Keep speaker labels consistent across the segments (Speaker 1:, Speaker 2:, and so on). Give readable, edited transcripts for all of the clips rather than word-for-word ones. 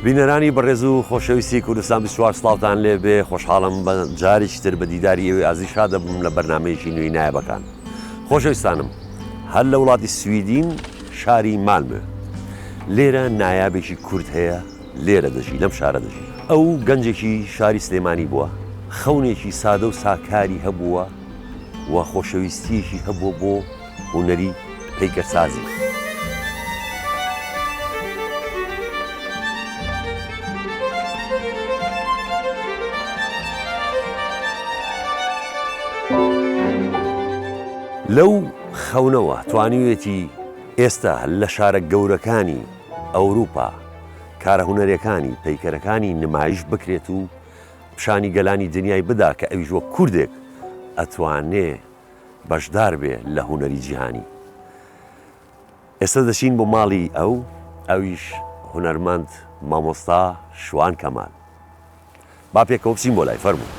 Speaker 1: بینەرانی بەڕێز و خۆشەویستی کوردستان 24 سڵاوتان لێ بێ، خۆشحاڵم بە جارێکی تر بە دیداری ئێوەی ئازیز شاد دەبم لە بەرنامەیەکی نوێی نایابەکان. خۆشەویستانم هەر لە وڵاتی سویدین شاری مالمێ لێرە نایابێکی کورد هەیە لێرە دەژی لەم شارە دەژی. ئەو گەنجێکی شاری سلێمانی بووە خەونێکی سادە و ساکاری هەبووە و خۆشەویستییەکی هەبووە بۆ هونەری پەیکەرسازی. لەو خەونەوە توانیویەتی ئێستا لە شارە گەورەکانی ئەوروپا کارە هونەریەکانی پەیکەرەکانی نمایش بکرێت و پیشانی گەلانی دنیای بدا کە ئەویش وەک کوردێک ئەتوانێ بەشدار بێ لە هونەری جیهانی. ئێستا دەچین بۆ ماڵی ئەو، ئەویش هونەرمەند مامۆستا شوان کەمال. با پێکەوە بچین بۆ لای، فەرموو.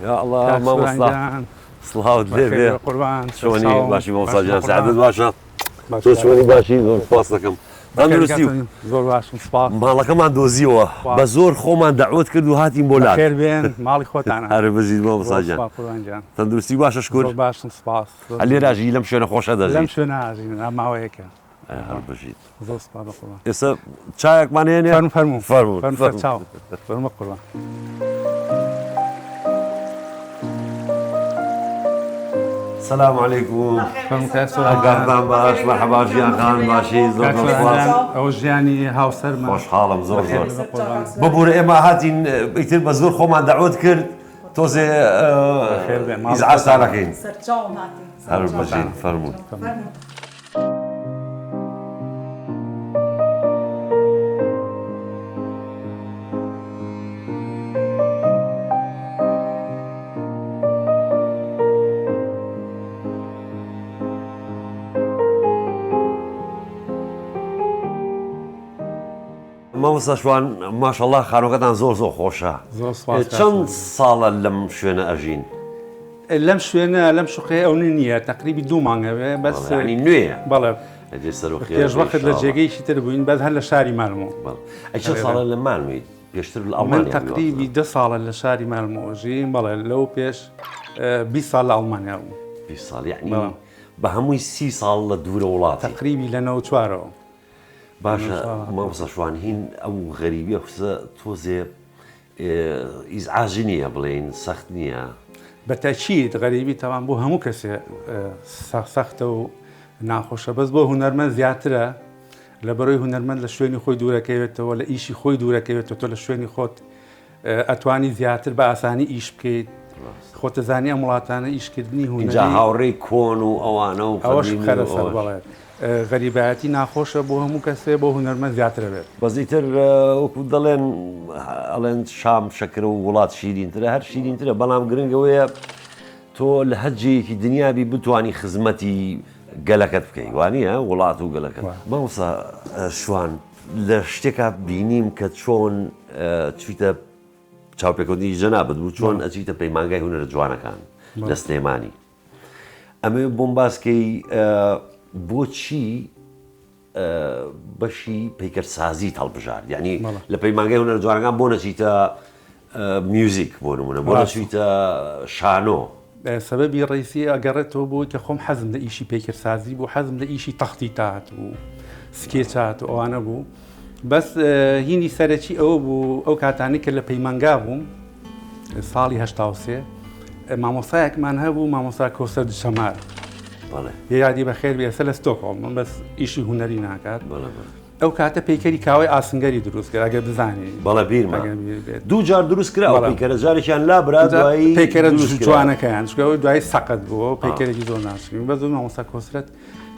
Speaker 1: یا ئەڵا مامۆستا سڵاوت لێ بێ
Speaker 2: قوربان
Speaker 1: چۆنی باشی مامۆستا گیان سەعادت باشە تۆ چۆنی باشی زۆر سپاس دەکەم تەندروستی و
Speaker 2: زۆر باشم سپاس
Speaker 1: ماڵەکەمان دۆزیەوە بە زۆر خۆمان دەعوەت کرد و هاتین بۆ لات
Speaker 2: بەخێر بێن ماڵی خۆتانە
Speaker 1: هەر بژیت مامۆستا گیان
Speaker 2: قوربان گیان
Speaker 1: تەندروستی باشە شکور
Speaker 2: زۆر باشم سپاس
Speaker 1: هەر لێرە ژی لەم شوێنە خۆشە دەژیت
Speaker 2: لەم شوێنە ئاژین ماوەیەکە
Speaker 1: هەر بژیت
Speaker 2: زۆر سپاس بە قوربان
Speaker 1: ئێستا چایەکمان هێنێ
Speaker 2: فەرموو فەرموو
Speaker 1: فەرموو
Speaker 2: فەرموو سەرچاو فەرموو قوربان.
Speaker 1: سلام علیکم ئەگەردان باش مەرحەبا ژیان خان باشی زۆر زۆر سپاس
Speaker 2: ئەو ژیانی هاوسەرمە
Speaker 1: خۆشحاڵم زۆر زۆر ببورە ئێمە هاتین ئیتر بە زۆر خۆمان دەعوەت کرد تۆزێ ئیزعاجتان ئەکەین هەر بژین فەرموون. مامۆستا شوان ماشەڵا خانوەکەتان زۆر زۆر خۆشە چەند ساڵە لەم شوێنە ئەژین؟
Speaker 2: لەم شوێنە لەم شوقەیە ئەو نوێ نییە تەقریبی دوو مانگ هەبێ بەس
Speaker 1: ینی نوێیە
Speaker 2: بەڵێ
Speaker 1: ئەجێ سەر و خێر
Speaker 2: پێش وەخت لە جێگەیەکی تر بووین بەس هەر لە شاری مالمۆ
Speaker 1: ئەی چەند ساڵە لە مالمۆیت پێشتر لە
Speaker 2: من
Speaker 1: ئەڵمانیا
Speaker 2: تەقریبی 10 ساڵە لە شاری مالمۆ ژیم بەڵێ لەو پێش 20 ساڵ لە ئەڵمانیا بووم
Speaker 1: 20 ساڵ یعنی
Speaker 2: بەڵێ.
Speaker 1: بە هەمووی 30 ساڵ لە دوورە وڵاتی
Speaker 2: تەقریبی لە 94ەوە
Speaker 1: باشە مامۆستا شوان هین ئەو غەریبیە خوسە تۆزێ ئیزعاج نییە بڵێین سەخت نییە؟
Speaker 2: بە تەئکید غەریبی تەوان بۆ هەموو کەسێ سەختە و ناخۆشە بەس بۆ هونەرمەند زیاترە لەبەرەوەی هونەرمەند لە شوێنی خۆی دوورەکەوێتەوە لە ئیشی خۆی دوورەکەوێتەوە تۆ لە شوێنی خۆت ئەتوانی زیاتر بە ئاسانی ئیش بکەیت خۆتەزانی ئەم وڵاتانە ئیشکردنی
Speaker 1: هونەری هاوڕێی کۆن و ئەوانە و
Speaker 2: ئەوەش بخەرە سەر بەڵێ غەریبایەتی ناخۆشە بۆ هەموو کەسێ بۆ هونەرمەند زیاترە بێت.
Speaker 1: بەس ئیتر وەکو دەڵێن ئەڵێن شام شەکرە و وڵات شیرینترە هەر شیرینترە بەڵام گرنگ ئەوەیە تۆ لە هەر جێیەکی دنیا بی بتانی خزمەتی گەلەکەت بکەی وانییە وڵات و گەلەکەت. مامۆستا شوان لە شتێکا بینیم کە چۆن چویتە چاوپێکەوتنی جەنابت بوو چۆن ئەچیتە پەیمانگای هونەرە جوانەکان لە سلێمانی ئەمەوێ بۆم باس کەی بۆچی بەشی پەیکەرسازیت هەڵبژارد یعنی لە پەیمانگای هونەرە جوانەکان بۆ نەچیتە میوزیک بۆ نمونە بۆ نەچیتە شانۆ؟
Speaker 2: سەبەبی ڕئیسی ئەگەڕێتەوە بۆی کە خۆم حەزم لە ئیشی پەیکەرسازی بوو حەزم لە ئیشی تەختیتات و سکێچات و ئەوانە بوو بەس هینی سەرەکی ئەوە بوو ئەو کاتانەی کە لە پەیمانگا بووم ساڵی 83 مامۆسایەکمان هەبوو مامۆسا کۆسەر دچەمار یادی بەخێر بێ ئێستا لە ستۆکهۆڵم بەس ئیشی هونەری ناکات ئەو کاتە پەیکەری کاوەی ئاسنگەری دروست کرد ئەگەر بزانی
Speaker 1: بەڵێ بیرمە دوو جار دروست کرا ئەو پەیکەرە جارێکیان لابرا دوایی
Speaker 2: پەیکەرە جوانەکەیان چونکە ئەو دوایی سەقەت بوو پەیکەرێکی زۆر ناشرین بەس مامۆستا کۆسرەت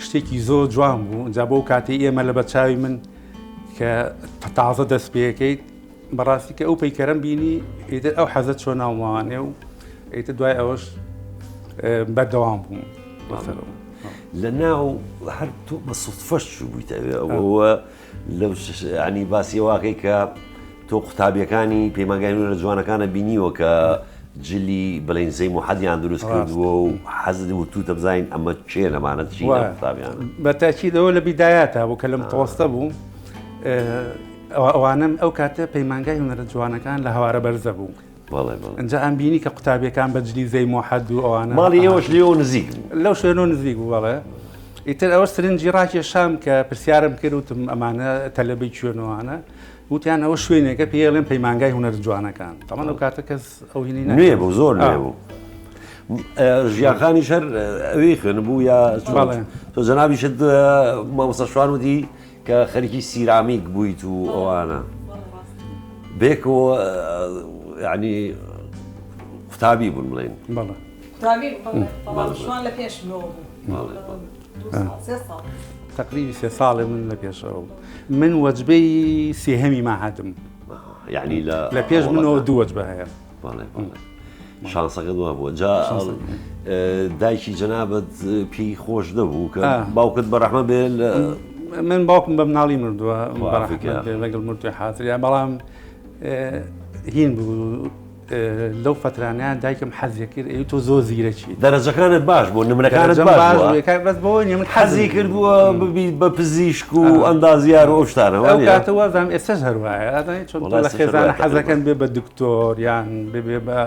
Speaker 2: شتێکی زۆر جوان بوو جا بۆ کاتەی ئێمە لە بەرچاوی من کە تازە دەست پێەکەیت بەڕاستی کە ئەو پەیکەرەم بینی ئیتر ئەو حەزە چۆ ناومانێ و. ئیتر دوای ئەوەش بەردەوام بووم لەسەرەوە.
Speaker 1: لە ناو هەر تۆ بە سوتفەش چووبوویتە ئەوێ ئەوە لەو ینی باسی واکەی کە تۆ قوتابیەکانی پەیمانگای هونەرە جوانەکانە بینیوە کە جلی بڵێن زەی موحەدیان دروست کردووە و حەزت وتوتە بزانین ئەمە کێ لەمانە چی قوتابیان
Speaker 2: بە تاکیدەوە لە بیدایەتە بوو کە لە متەوەستە بوو ئەوانم ئەو کاتە پەیمانگای هونەرە جوانەکان لە هەوارە بەرزە بوو ئەجا ئەم بینی کە قوتابیەکان بە جلی زەی موحەد و ئەوانە
Speaker 1: ماڵی ئێوەش لێەوە نزیک بوو
Speaker 2: لەو شوێنەوە نزیک بوو بەڵێ ئیتر ئەوە سرنجی ڕاکێشام کە پرسیارم کرد وتم ئەمانە تەلەبەی کوێنەوانە وتیان ئەوە شوێنێکە پێی ئەڵێن پەیمانگای هونەرە جوانەکان تەمان ئەو کاتە کەس ئەو هینەی
Speaker 1: نوێ بوو زۆر نوێ بوو ژیاخانیش هەر ئەوێی خوێن بوو یا تۆ جەنابیشت مامۆستا شوان وتی کە خەریکی سیرامیک بوویت و ئەوانە بێکەوە ینی قوتابی بوون بڵێن
Speaker 2: بەڵێ
Speaker 3: قوتابی بەڵام شوان لە پێش منەوە بوو
Speaker 2: تەقریبی سێ ساڵێ من لە پێشەوە بوو. من وەجبەی سێهەمی ماهەدم.
Speaker 1: یعنی لە
Speaker 2: لە پێش منەوە دوو وەجبە هەیە.
Speaker 1: بەڵێ بەڵێ. شانسەکە دوا بووە جا دایکی جەنابەت پێی خۆش نەبوو کە باوکت بە ڕەحمە بێ
Speaker 2: من باوکم بە مناڵی مردووە لەگەڵ مردوی حازریا بەڵام هین بوو لەو فەترانەیان دایکم حەزی کرد ئەی تۆ زۆر زیرەکی.
Speaker 1: دەرەجەکانت باش بوو نمرەکانت باش بوو
Speaker 2: کاک بەس بەوە نیە من
Speaker 1: حەزی کردووە ببی بە پزیشک و ئەندازیار و ئەو شتانە
Speaker 2: ئەو کاتە وازانم ئێستاش هەر وایە ئەزانی چۆن تۆ لە خێزانە حەزەکەن بێ بە دکتۆر یان ببێ بە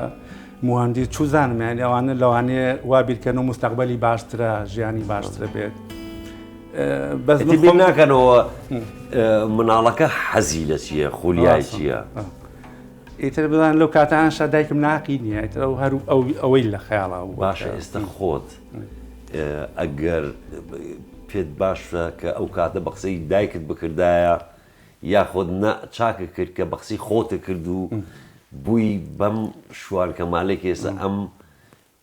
Speaker 2: موهەندیس چوزانم یانی ئەوانە لەوانەیە وا بیرکەن و مستەقبەلی باشترە ژیانی باشترە بێت
Speaker 1: بەس من بیر ناکەنەوە مناڵەکە حەزی لە چییە خولیای چییە؟
Speaker 2: ئیتر بزان لەو کاتانەشا دایکم ناقی نییە ئیتر ئەو هەر ئەو ئەوەی لە خەیاڵا بوو
Speaker 1: باشە ئێستا خۆت ئەگەر پێت باشە کە ئەو کاتە بە قسەی دایکت بکردایە یاخود نا چاکت کرد کە بە قسەی خۆتت کرد و بووی بەم شوان کەمالێک ئێستا ئەم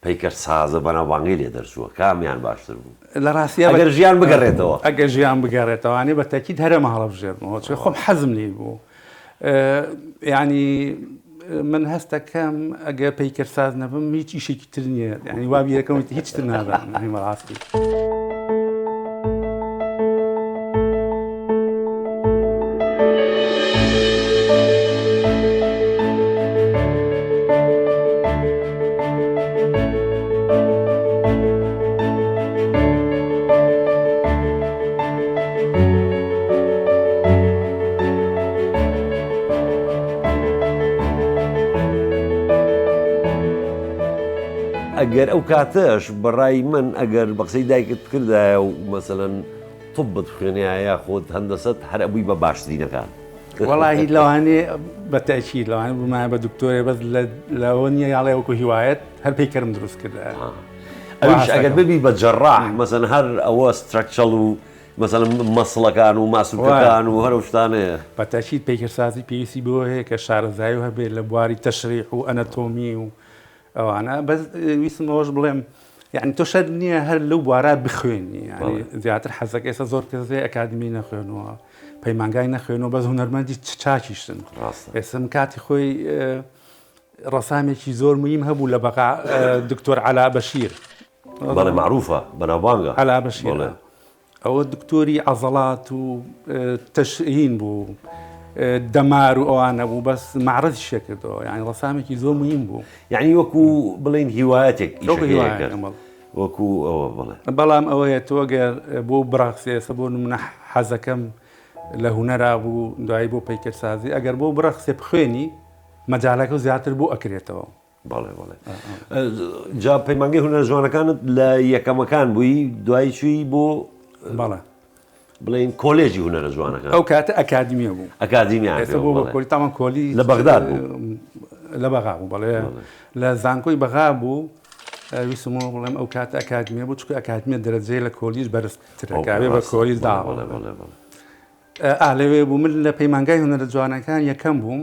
Speaker 1: پەیکەرسازە بەناوبانگەی لێ دەرچووە کامیان باشتر بوو؟
Speaker 2: لە ڕاستیا
Speaker 1: ئەگەر ژیان بگەڕێتەوە.
Speaker 2: ئەگەر ژیان بگەڕێتەوە بە تەکید هەر ئەمە هەڵەبژێرمەوە چونکە خۆم حەزم لێی بوو یانی من هەستەکەم ئەگەر پەیکەرساز نەبم هیچ ئیشێکی تر نییە یانی وا بیرەکەم هیچ تر نازانم بەڕاستی.
Speaker 1: ئەگەر ئەو کاتەش بەڕای من ئەگەر بە قسەی دایکت بکردایە و مەسەلەن طبت بخوێنایە یاخود هەندەسەت هەر ئەبووی بە باشترینەکان.
Speaker 2: وەڵاهی لەوانەیە بە تەئکید لەوانەیە بوومایە بە دکتۆرێ بەس لەوە نییە یاڵێ وەکو هیوایەت هەر پەیکەرم دروست کردایە.
Speaker 1: ئەویش ئەگەر ببی بە جەڕاح مەسەن هەر ئەوە structural و مەسەن muscle ەکان و ماسولکەکان و هەر ئەو شتانەیە.
Speaker 2: بە تەئکید پەیکەرسازی پێویستی بەوە هەیە کە شارەزایی هەبێت لە بواری تەشریح و ئەنەتۆمی و ئەوانە بەس ویستم ئەوەش بڵێم یعنی تۆ شەرت نییە هەر لەو بوارە بخوێنی یعنی زیاتر حەزەکە ئێستا زۆر کەس هەیە ئەکادمی نەخوێنەوە پەیمانگای نەخوێنەوە بەس هونەرمەندی چاکیشن ئێستا من کاتی خۆی ڕەسامێکی زۆر مهم هەبوو لە بەغا دکتۆر عەلا بەشیر
Speaker 1: بەڵێ معروفە بەناوبانگە
Speaker 2: عەلا بەشیر ئەوە دکتۆری عەزەڵات و تەشهین بوو دەمار و ئەوانە بوو بەس مەعرەزی شێکردەوە یعنی ڕەسامێکی زۆر مهم بوو
Speaker 1: یعنی وەکو بڵێن هیوایەتێک ئیشەکەی کرد وەکو ئەوە بڵێ
Speaker 2: بەڵام ئەوەیە تۆ گەر بۆ بڕەخسێ ئێستا بۆ نمونە حەزەکەم لە هونەرا بوو دوایی بۆ پەیکەرسازی ئەگەر بۆ بڕەخسێ بخوێنی مەجالەکە زیاتر بۆ ئەکرێتەوە
Speaker 1: بەڵێ بەڵێ جا پەیمانگەی هونەرە جوانەکانت لە یەکەمەکان بووی دوایی چووی بۆ
Speaker 2: بەڵێ
Speaker 1: بڵێن کۆلێژی هونەرە جوانەکان
Speaker 2: ئەو کاتە ئەکادمیە بوو
Speaker 1: ئەکادیمیان
Speaker 2: ئێستا بۆ بە کۆلی تاوان کۆلی
Speaker 1: لە بەغداد بوو
Speaker 2: لە بەغا بوو بەڵێ لە زانکۆی بەغا بوو ویستمەوە بڵێم ئەو کاتە ئەکادمیە بوو چونکە ئەکادمیە دەرەجەی لە کۆلیژ بەرزترە کاوێ بە کۆلیژ دا
Speaker 1: بەڵێ بەڵێ بەڵێ
Speaker 2: ئا لەوێ بوو من لە پەیمانگای هونەرە جوانەکان یەکەم بووم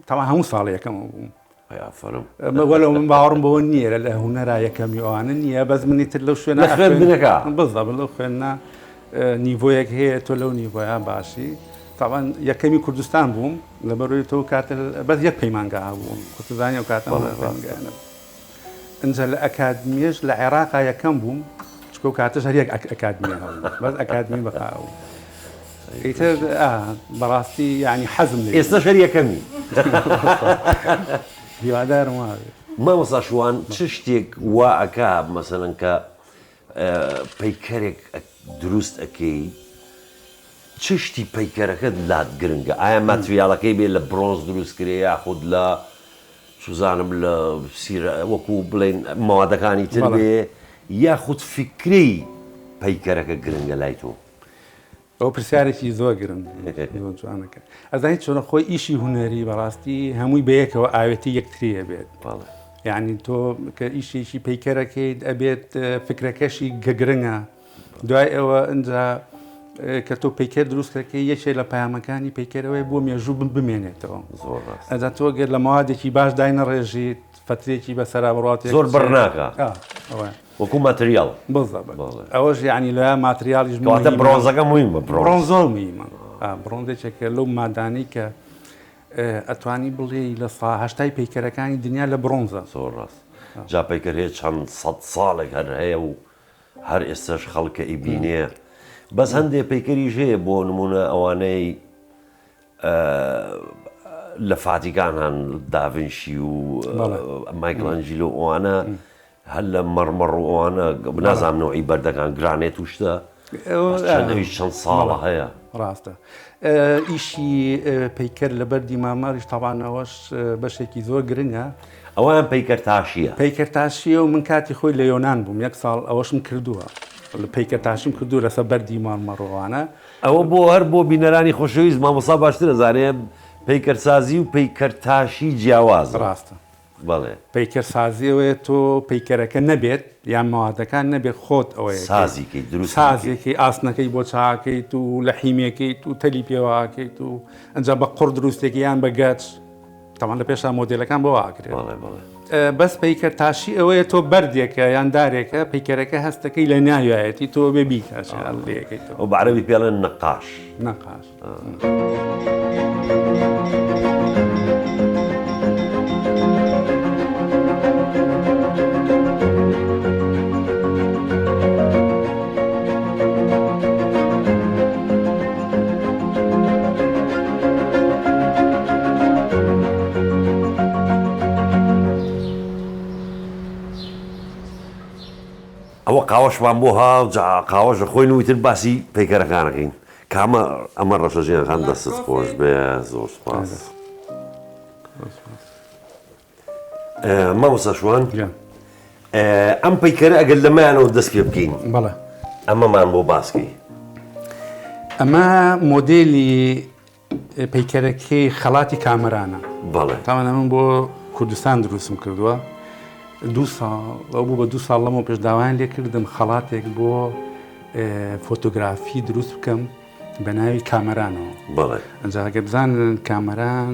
Speaker 2: تەواو هەموو ساڵێ یەکەمەوە بووم.
Speaker 1: ئەی ئافەرم.
Speaker 2: وەلەو من باوەڕم بەوە نییە لە هونەرا یەکەمی ئەوانە نییە بەس منی تر لەو شوێنە
Speaker 1: لە خوێندنەکە
Speaker 2: بزەبت لەو خوێندنە نیڤۆیەک هەیە تۆ لەو نیڤۆیە باشی تاوان یەکەمی کوردستان بووم لەبەرەوەی تۆ کاتە بەس یەک پەیمانگا هەبوو خۆتزانی ئەو کاتە پەیمانگایانە. ئینجا لە ئەکادمیەش لە عێراقا یەکەم بووم چونکە ئەو کاتەش هەر یەک ئەکادمیە هەبوو بەس ئەکادمی بەقا بوو. ئیتر بەڕاستی یانی حەزم لێی بوو.
Speaker 1: ئێستاش هەر یەکەمی.
Speaker 2: هیوادارم وابێ.
Speaker 1: مامۆستا شوان چ شتێک وا ئەکا مەسەلەن کە پەیکەرێک دروست ئەکەی چ شتی پەیکەرەکەت لات گرنگە ئایا ماتریاڵەکەی بێ لە برۆنز دروست کرێ یاخود لە چوزانم لە سیرە وەکو بڵێن مەوادەکانی تر بێ یاخود فیکرەی پەیکەرەکە گرنگە لای تۆ؟
Speaker 2: ئەوە پرسیارێکی زۆر گرنگ زۆر جوانەکە ئەزانی چۆنە خۆی ئیشی هونەری بەڕاستی هەمووی بەیەکەوە ئاوێتی یەکتریە بێت یعنی تۆ کە ئیشێکی پەیکەرەکەیت ئەبێت فکرەکەشی گەگرنگە دوای ئەوە ئەجا کە تۆ پەیکەر دروستەکەی یەکێ لە پەیامەکانی پەیکەرەوەی بۆ مێژوو بم بمێنێتەوە
Speaker 1: زۆر ڕاست
Speaker 2: ئەجا تۆ گەر لە مەوادێکی باش داینەڕێژیت فەترێکی بەسەرا بڕات
Speaker 1: زۆر بڕ ناکا وەکو ماتریاڵ.
Speaker 2: بالضبط ئەوەش یعنی لە ماتریاڵیش
Speaker 1: کەواتە برۆنزەکە موهیمە.
Speaker 2: برۆنز زۆر موهیمە. برۆنز یەکێکە لەو مادانەی کە ئەتوانی بڵێی 80% پەیکەرەکانی دنیا لە برۆنزە.
Speaker 1: زۆر ڕاست. جا پەیکەر هەیە چەند سەد ساڵێک هەر هەیە و هەر ئێستاش خەڵکە ئیبینێ. بەس هەندێ پەیکەریش هەیە بۆ نمونە ئەوانەی لە فاتیکان هەن داڤنشی و مایکل ئەنجیلۆ ئەوانە هەر لە مەڕمەڕ و ئەوانە نازانم نەوعی بەردەکان گرانێت و شتە ئەویش چەند ساڵە هەیە.
Speaker 2: ڕاستە ئیشی پەیکەر لە بەردی ماماریش تاوان ئەوەش بەشێکی زۆر گرنگە.
Speaker 1: ئەوان پەیکەرتاشیە.
Speaker 2: پەیکەرتاشیە و من کاتی خۆی لە یۆناان بووم یەک ساڵ ئەوەشم کردووە پەیکەرتاشیم کردووە لەسەر بەردی مارمەڕۆوانە.
Speaker 1: ئەوە بۆ هەر بۆ بینەرانی خۆشەویست مامۆستا باشتر ئەزانێ پەیکەرسازی و پەیکەرتاشی جیاوازە.
Speaker 2: ڕاستە.
Speaker 1: بەڵێ.
Speaker 2: پەیکەرسازی ئەوەیە تۆ پەیکەرەکە نەبێت یان مەوادەکان نەبێت خۆت ئەوەیە
Speaker 1: سازی کەیت دروستی
Speaker 2: کەیت. سازێکەی ئاسنەکەی بۆ چاکەیت و لەحیمێکەیت و تەلی پێوەکەیت و ئەنجا بە قوڕ دروستێکی یان بە گەچ تەمان لە پێشا مۆدێلەکان بۆ ئاکرێت.
Speaker 1: بەڵێ بەڵێ.
Speaker 2: بەس پەیکەرتاشی ئەوەیە تۆ بەردێکە یان دارێکە پەیکەرەکە هەستەکەی لە ناویایەتی تۆ بێ بیتاشی لێکەیتەوە.
Speaker 1: ئەو بە عەرەبی پێڵێن نەقاش.
Speaker 2: نەقاش.
Speaker 1: ئەوە قاوەشمان بۆ ها جا قاوەش دەخۆین و ئیتر باسی پەیکەرەکانەکەین کامە ئەمە ڕەشە ژیان خان دەستت خۆش بێ زۆر سپاس مامۆستا شوان ئەم پەیکەرە ئەگەر لەمایانەوە دەست پێ بکەین
Speaker 2: بەڵێ
Speaker 1: ئەمەمان بۆ باسکەی
Speaker 2: ئەمە مۆدێلی پەیکەرەکەی خەڵاتی کامەرانە
Speaker 1: بەڵێ
Speaker 2: تاوان ئەمن بۆ کوردستان دروستم کردووە دوو ساڵ ئەو بوو بە دوو ساڵ لەمەوە پێش داوایان لێ کردم خەڵاتێک بۆ فۆتۆگرافی دروست بکەم بە ناوی کامەرانەوە
Speaker 1: بەڵێ
Speaker 2: ئەنجا گەر بزانن کامەران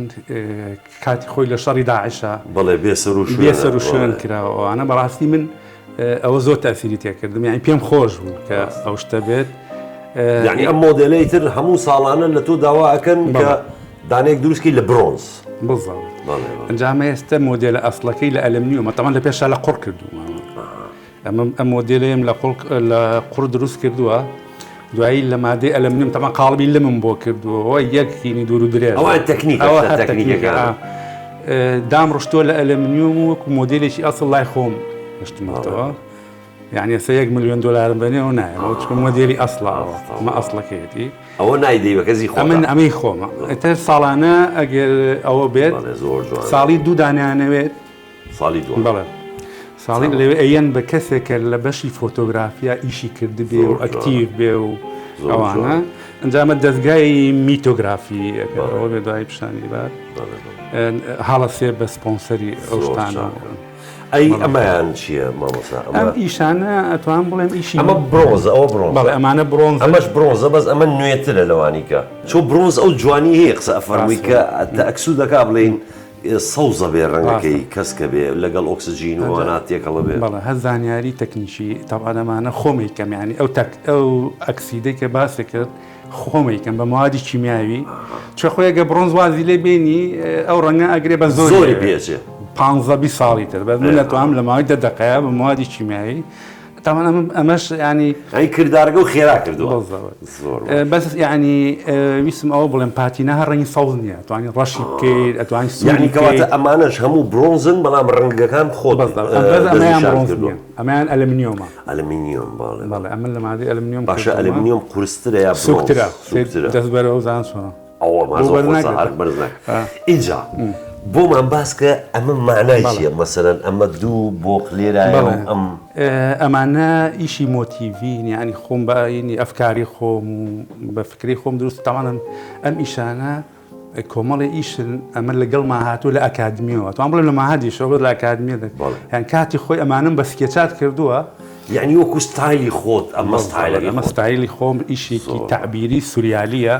Speaker 2: کاتی خۆی لە شەڕی داعشە
Speaker 1: بەڵێ بێ سەر و شوێن
Speaker 2: بێ سەر و شوێن کراوە ئەوانە بەڕاستی من ئەوە زۆر تاسیری تێکردم یعنی پێم خۆش بوو کە ئەو شتە بێت
Speaker 1: یعنی ئەم مۆدێلەی تر هەموو ساڵانە لە تۆ داوا ئەکەن کە دانەیەک دروستکەی لە برۆنز
Speaker 2: بالضبط ئەنجامە ئێستا مۆدێلە ئەسڵەکەی لە ئەلەمنیومە تەمان لە پێشا لە قوڕ کردوومە ئەمە ئەم مۆدێلەیەم لە قوڵ لە قوڕ دروست کردووە دوایی لە مادەی ئەلەمنیوم تەمان قاڵبی لمم بۆ کردووە یەک هینی دوور و درێژ
Speaker 1: ئەوە تەکنیکە
Speaker 2: ئەوە
Speaker 1: شتە
Speaker 2: هەر تەکنیکە
Speaker 1: تەکنیکەکانە.
Speaker 2: دام ڕشتووە لە ئەلەمنیوم و وەکو مۆدێلێکی ئەسڵ لای خۆم هێشتمەتەوە یعنی ئێستا یەک ملیۆن دۆلارم بەنێەوە نایەمەوە چونکە مۆدێلی ئەسڵە ئەوە ئەمە ئەسڵەکەیەتی
Speaker 1: ئەوە نایدەی بە کەسی خۆتە.
Speaker 2: ئەمن ئەمەی خۆمە ئیتر ساڵانە ئەگەر ئەوە بێت
Speaker 1: بەڵێ زۆر جوانە.
Speaker 2: ساڵی دوو دانیانەوێت
Speaker 1: ساڵی دووەم.
Speaker 2: بەڵێ ساڵی لەوێ ئەیەن بە کەسێک کە لە بەشی فۆتۆگرافیا ئیشی کردبێ و ئەکتیڤ بێ و ئەوانە ئەنجامە دەستگای میتۆگرافی ئەوە بێ دوای پیشانی بات هەڵەسێ بە سپۆنسەری ئەو شتانە.
Speaker 1: ئەی ئەمەیان چییە مامۆستا؟
Speaker 2: ئەم ئیشانە ئەتوان بڵێم ئیشی
Speaker 1: ئەمە برۆنزە ئەوە برۆنزە.
Speaker 2: بەڵێ ئەمانە برۆنزن.
Speaker 1: ئەمەش برۆنزە بەس ئەمە نوێترە لەوانی کە. چۆ برۆنز ئەو جوانی هەیە قسە ئەفەرمووی کە تەئەکسو دەکا بڵێین سەوزە بێ ڕەنگەکەی کەسکە بێ لەگەڵ ئۆکسجین و ئەوانە تێکەڵە بێ.
Speaker 2: بەڵێ هەر زانیاری تەکنیکی تەبعەن ئەمانە خۆم ئەیکەم یانی ئەو تەک ئەو ئەکسیدەی کە باست کرد خۆم ئەیکەم بە مەوادی کیمیاوی چۆ خۆی ئەگەر بڕۆنز وازی لێ بێنی ئەو ڕەنگە ئەگرێ بە زۆری
Speaker 1: زۆری پێ ئەچێ.
Speaker 2: پانزە 20 ساڵی تر بەس من ئەتوانم لە ماوەی دە دەقەیە بە موادی کیمیایی تاوان ئەمە ئەمەش ینی
Speaker 1: ئەی کردارەکە و خێرا کردووە زۆر
Speaker 2: بەس ینی ویستم ئەوە بڵێم پاتینا هەر ڕەنگی سەوز نییە توانی ڕەشی بکەیت ئەتوانی
Speaker 1: سووری کەواتە ئەمانەش هەموو برۆنزن بەڵام ڕەنگەکان خۆت
Speaker 2: ئەمەیان برۆنز نییە ئەمەیان ئەلمنیۆمە.
Speaker 1: ئەلمنیۆم بەڵێ.
Speaker 2: بەڵێ ئەمە لە مادەی ئەلمنیۆم
Speaker 1: باشە ئەلمنیۆم قورسترە یا برۆنز؟
Speaker 2: سوکترە. سوکترە. دەست بەرەوە بزانە چۆنە.
Speaker 1: ئەوە ما زۆر قورسە هەر بەرز ناکە. ئینجا بۆمان باس کە ئەمە مانای چییە؟ مەسەلەن ئەمە دوو بۆق لێرایە و ئەم.
Speaker 2: ئەمانە ئیشی مۆتیڤین یانی خۆم بە ینی ئەفکاری خۆم و بە فکرەی خۆم دروست تاوانم ئەم ئیشانە کۆمەڵێ ئیشن ئەمە لەگەڵما هاتووە لە ئەکادمیەوە توان بڵێم لە مەعهەدیشەوە بەس لە ئەکادمیە دە یان کاتی خۆی ئەمانم بە سکێچات کردووە.
Speaker 1: یەعنی وەکو ستایلی خۆت ئەمە ستایلەکەی
Speaker 2: ئەمە ستایلی خۆم ئیشێکی تەعبیری سوریالیە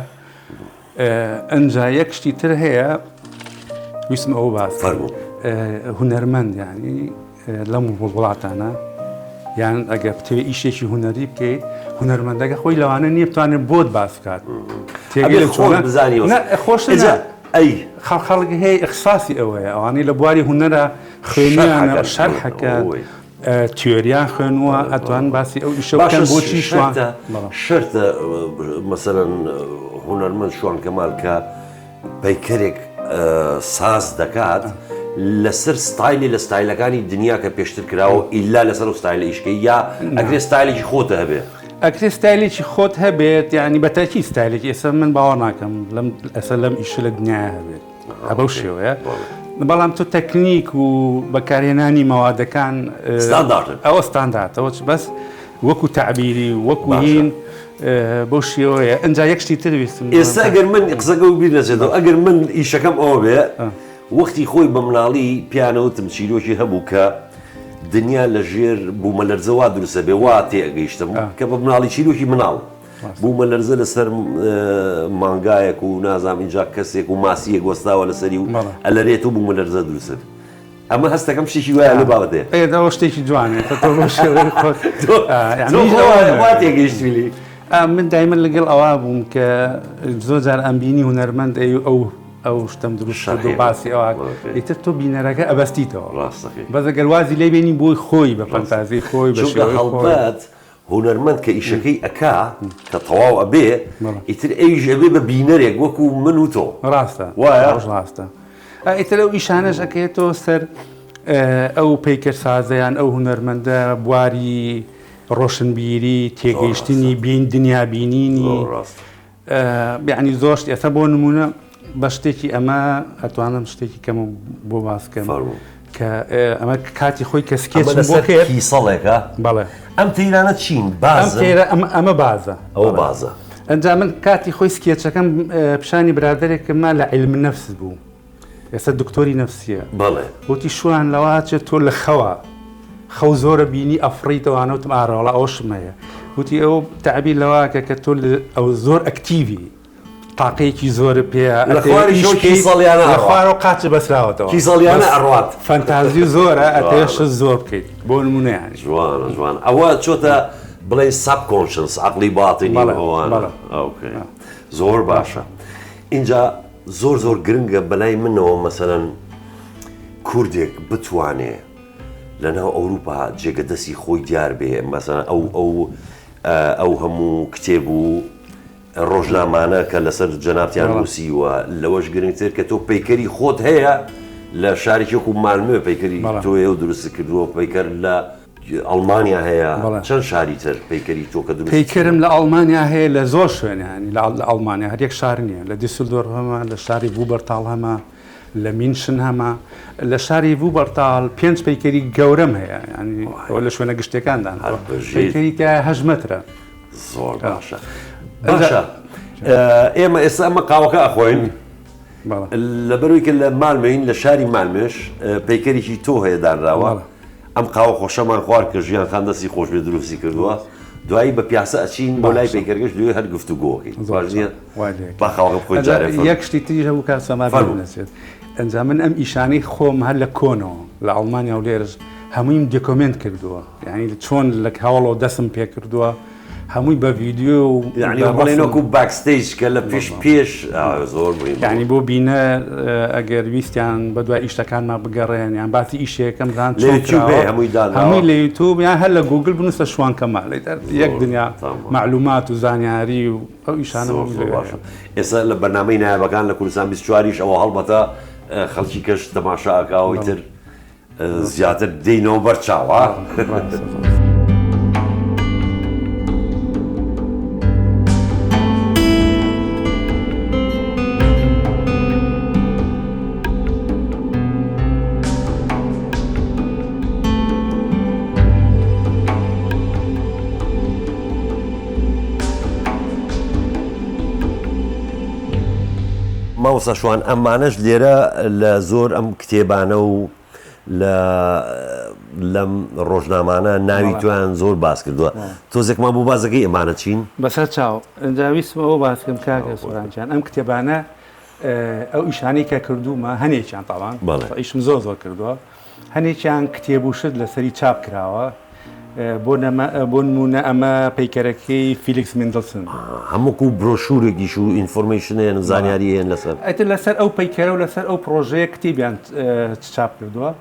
Speaker 2: ئەنجا یەک شتی تر هەیە ویستم ئەوە باس
Speaker 1: فەرموو
Speaker 2: هونەرمەند یانی لەم وڵاتانە یان ئەگەر بتەوێت ئیشێکی هونەری بکەیت هونەرمەندەکە خۆی لەوانە نییە بتوانێت بۆت باس بکات
Speaker 1: بزانی
Speaker 2: خۆش
Speaker 1: ئەی
Speaker 2: خەڵک هەیە ئیخساسی ئەوەیە ئەوانەی لە بواری هونەرە خوێنیانە شەرحەکە تیۆریان خوێنووە ئەتوان باسی ئەو ئیشە بکەن بۆچی شوان
Speaker 1: شەرتە مەسەلەن هونەرمەند شوان کەمال کە پەیکەرێک ساز دەکات لەسەر ستایلی لە ستایلەکانی دنیا کە پێشتر کراوە ئیلا لەسەر و ستایلە ئیشکەی یا ئەکرێ ستایلێکی خۆتە هەبێ؟
Speaker 2: ئەکرێ ستایلێکی خۆت هەبێت یعنی بە تاکی ستایلێکی ئێستا من باوەڕ ناکەم لەم ئەسە لەم ئیشە لە دنیایا هەبێت بەو شێوەیە بەڵام تۆ تەکنیک و بەکارهێنانی مەوادەکان
Speaker 1: ستاندارد
Speaker 2: ئەوە ستاندارد ئەوە بەس وەکو تەعبیری وەکو هین بەو شێوەیە ئەجا یەک شتی تر ویستم
Speaker 1: ئێستا ئەگەر من قسەکە و بیر نەچێتەوە ئەگەر من ئیشەکەم ئەوە بێ وەختی خۆی بە مناڵی پیانەوتم چیرۆکی هەبوو کە دنیا لە ژێر بوومەلەرزە وا دروستە بێ وا تێگەیشتم کە بە مناڵی چیرۆکی مناڵ بوومەلەرزە لەسەر مانگایەک و نازام اینجا کەسێک و ماسیەک وەستاوە لەسەری و ئەلەرێت و بوومەلەرزە دروستە ئەمە هەستەکەم شتێکی وایە لەو بابەتەیە.
Speaker 2: ئێ ئەوە شتێکی جوانە کە تۆ بەو شێوەیە خۆت
Speaker 1: تۆ وا تێگەیشتوی لێی.
Speaker 2: من دایمە لەگەڵ ئەوە بووم کە زۆر جار ئەمبینی هونەرمەند ئەی ئەو ئەو شتەم دروست کرد و باسی ئەوە ئیتر تۆ بینەرەکە ئەبەستیتەوە بەس ئەگەر وازی لێ بێنی بۆی خۆی بە فەنتازی خۆی بە شێوەی خۆی.
Speaker 1: هونەرمەند کە ئیشەکەی ئەکا کە تەواو ئەبێ ئیتر ئەویش ئەبێ بە بینەرێک وەکو من و تۆ.
Speaker 2: ڕاستە
Speaker 1: وایە؟
Speaker 2: ئەوەش ڕاستە. ئیتر ئەو ئیشانەش ئەکەوێتەوە سەر ئەو پەیکەرسازە یان ئەو هونەرمەندە بواری ڕۆشنبیری تێگەیشتنی بین دنیابینینی یەعنی زۆر شت ئێستا بۆ نموونە بە شتێکی ئەمە ئەتوانم شتێکی کەم بۆ باس بکەم کە ئەمە کاتی خۆی کە سکێچم بۆ کرد
Speaker 1: کیسەڵێکە
Speaker 2: بەڵێ
Speaker 1: ئەم تەیرانە چین بازن
Speaker 2: ئەمە بازە
Speaker 1: ئەوە بازە
Speaker 2: ئەنجا من کاتی خۆی سکێچەکەم پیشانی برادەرێکم ما لە عیلم نەفس بوو ئێستا دکتۆری نەفسیە.
Speaker 1: بەڵێ.
Speaker 2: وتی شوان لەوە ئەچێت تۆ لە خەوا خەو زۆرە بینی ئەفڕیتەوە ئەوانە وتم ئارە وەڵا ئەوەشم هەیە وتی ئەو تەعبیر لەوە ئەکە کە تۆ ئەو زۆر active ی تاقەیەکی زۆرە پێیە
Speaker 1: لە خواریشەوە کیسەڵیانە
Speaker 2: لە خوارەوە قاچت بەسراوەتەوە
Speaker 1: کیسەڵیانە ئەڕوات
Speaker 2: فەنتازی زۆرە ئەتەوێت شت زۆر بکەیت بۆ نمونە یانی
Speaker 1: جوانە جوان ئەوە چۆتە بڵێ subconscious عەقڵی باتینی ئەوانە okay زۆر باشە ئینجا زۆر زۆر گرنگە بەلای منەوە مەسەلەن کوردێک بتوانێ لەناو ئەوروپا جێگە دەستی خۆی دیار بێ مەسەلەن ئەو ئەو ئەو هەموو کتێب و ڕۆژنامانە کە لەسەر جەنابتیان نووسیوە لەوەش گرنگتر کە تۆ پەیکەری خۆت هەیە لە شارێکی وەکو مالمێ پەیکەری تۆیە و دروست کردووە پەیکەر لە ئەڵمانیا هەیە چەند شاری تر پەیکەری تۆ کە دروست
Speaker 2: پەیکەرم لە ئەڵمانیا هەیە لە زۆر شوێن یانی لە ئەڵمانیا هەر یەک شار نییە لە دیسلدۆرف هەمە لە شاری ڤوبەرتاڵ هەمە لە مینشن هەمە لە شاری ڤوبەرتاڵ پێنج پەیکەری گەورەم هەیە ینی ئەوە لە شوێنە گشتەکاندان پەیکەری تیا هەشت مەترە
Speaker 1: زۆر باشە باشە ئێمە ئێستا ئەمە قاوەکە ئەخۆین لەبەروی کە لە مالمێین لە شاری مالمێش پەیکەرێکی تۆ هەیە دانراوە ئەم قاوە خۆشەمان خوارد کە ژیان خان دەستی خۆش بێ دروستی کردووە دوایی بە پیاسە ئەچین بۆ لای پەیکەرگەش دوێ هەر گفتوگۆکەین باش نییە با قاوەکە بخۆین جارێ فەرموو.
Speaker 2: یەک شتی تریش هەبوو کاک سەما بیرم نەچێت ئەنجا من ئەم ئیشانەی خۆم هەر لە کۆنەوە لە ئەڵمانیا و لێرەش هەموویم document کردووە یعنی چۆن لە هەوڵەوە دەستم پێ کردووە. هەمووی بە ڤیدیۆ و
Speaker 1: یعنی بڵێن وەکو backstage کە لە پێش پێش زۆر
Speaker 2: مهمە. یعنی بۆ بینەر ئەگەر ویستیان بە دوای ئیشەکانمان بگەڕێن یان باسی ئیشێکەم زان
Speaker 1: لە یوتیوب هەیە هەمووی دانراوە
Speaker 2: هەمووی لە یوتیوب یان هەر لە گوگل بنووسە شوان کەمال یەک دنیا مەعلومات و زانیاری و ئەو ئیشانە
Speaker 1: زۆر زۆر باشە ئێستا لە بەرنامەی نایابەکان لە کوردستان 24 یش ئەوە هەڵبەتە خەڵکی کەش تەماشا ئەکا ئەوەی تر زیاتر دێینەوە بەر چاو ها. مامۆستا شوان ئەمانەش لێرە لە زۆر ئەم کتێبانە و لە لەم ڕۆژنامانە ناوی تۆیان زۆر باس کردووە تۆزێکمان بۆ باس دەکەی ئەمانە چین؟
Speaker 2: بەسەر چاو ئینجا ویستم ئەوە باس کەم کاکە سۆران گیان ئەم کتێبانە ئەو ئیشانەی کە کردوومە هەنێکیان تاوان ئیشم زۆر زۆر کردووە هەنێکیان کتێب و شت لەسەری چاپ کراوە بۆ بۆ نمونە ئەمە پەیکەرەکەی فیلیکس مندلسن.
Speaker 1: هەم وەکو برۆشورێکیش و information هەیە و زانیاری هەیە لەسەر.
Speaker 2: ئیتر لەسەر ئەو پەیکەرە و لەسەر ئەو پڕۆژەیە کتێبیان چاپ کردووە.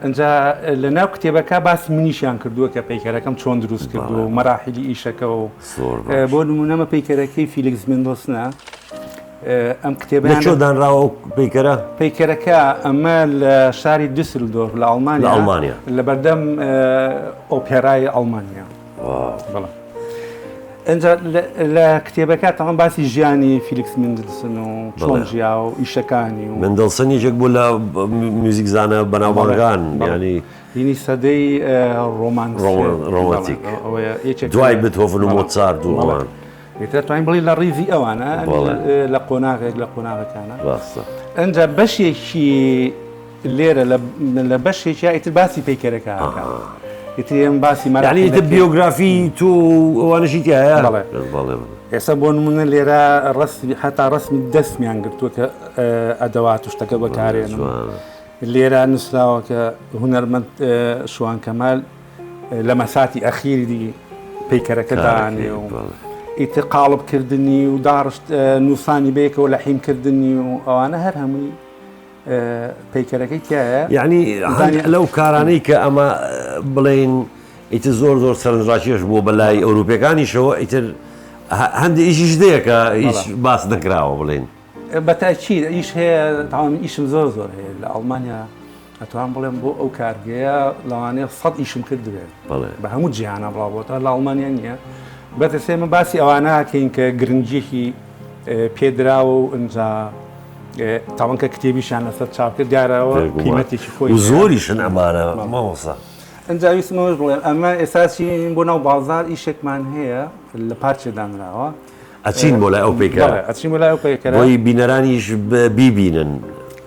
Speaker 2: ئینجا لە ناو کتێبەکە باسی منیشیان کردووە کە پەیکەرەکەم چۆن دروست کردووە و مەراحیلی ئیشەکە و بۆ نمونە ئەمە پەیکەرەکەی فیلیکس مندلسنە. ئەم کتێبە
Speaker 1: لە کوێ دانراوە ئەو پەیکەرە؟
Speaker 2: پەیکەرەکە ئەمە لە شاری دوسلدۆرف لە ئەڵمانیا
Speaker 1: لە ئەڵمانیا
Speaker 2: لە بەردەم ئۆپێرای ئەڵمانیا. بەڵێ. ئینجا لە کتێبەکە تەواو باسی ژیانی فیلیکس مندلسن و چۆن ژیا و ئیشەکانی و
Speaker 1: مندلسن یەکێک بوو لە میوزیکزانە بەناوبانگان یانی
Speaker 2: هینی سەدەی ڕۆمانتیک
Speaker 1: دوای بتهۆڤن و مۆتسارت و ئەوان.
Speaker 2: ئیتر ئەتوانین بڵێین لە ڕیزی ئەوانە لە قۆناغێک لە قۆناغەکانە ئەجا بەشێکی لێرە لە بەشێکیا ئیتر باسی پەیکەرەکە ئیتر ئێمە باسی
Speaker 1: مەرانی ئیتر بیۆگرافی تۆ ئەوانەشی تیایە بەڵێ
Speaker 2: ئێستا بۆ نمونە لێرە ڕەسمی هەتا ڕەسمی دەستمیان گرتووە کە ئەدەوات و شتەکە بەکارێنم لێرە نووسراوە کە هونەرمەند شوان کەمال لە مەساتی ئەخیری پەیکەرەکە دانێ و ئیتر قاڵب کردنی و داڕشت نووسانی بەیەکەوە لە حیم کردنی و ئەوانە هەر هەمووی پەیکەرەکەی تایە.
Speaker 1: یعنی لەو کارانەی کە ئەمە بڵێین ئیتر زۆر زۆر سەرنجڕاکێش بووە بە لای ئەوروپیەکانیشەوە ئیتر هەندێک ئیشیش دەیە کە هیچ باس نەکراوە بڵێین.
Speaker 2: بە تاکید ئیش هەیە تەواو من ئیشم زۆر زۆر هەیە لە ئەڵمانیا ئەتوان بڵێم بۆ ئەو کارگەیە لەوانەیە سەد ئیشم کردبێت بە هەموو جیهانە بڵاو بۆتە لە ئەڵمانیا نییە بەتەسێ من باسی ئەوانە کەین کە گرنگیەکی پێدراوە و ئینجا تاوان کە کتێبیشیان لەسەر چاپ کرد دیارەوە قیمەتێکی خۆی
Speaker 1: زۆریشن ئەمانە مامۆستا.
Speaker 2: ئینجا ویستم ئەوەش بڵێم ئەمە ئێستا چین بۆ ناو بازاڕ ئیشێکمان هەیە لە پارچێ دانراوە
Speaker 1: ئەچین بۆ لای ئەو پەیکەرە.
Speaker 2: بەڵێ ئەچین بۆ لای ئەو پەیکەرە.
Speaker 1: بۆی بینەرانیش بیبینن.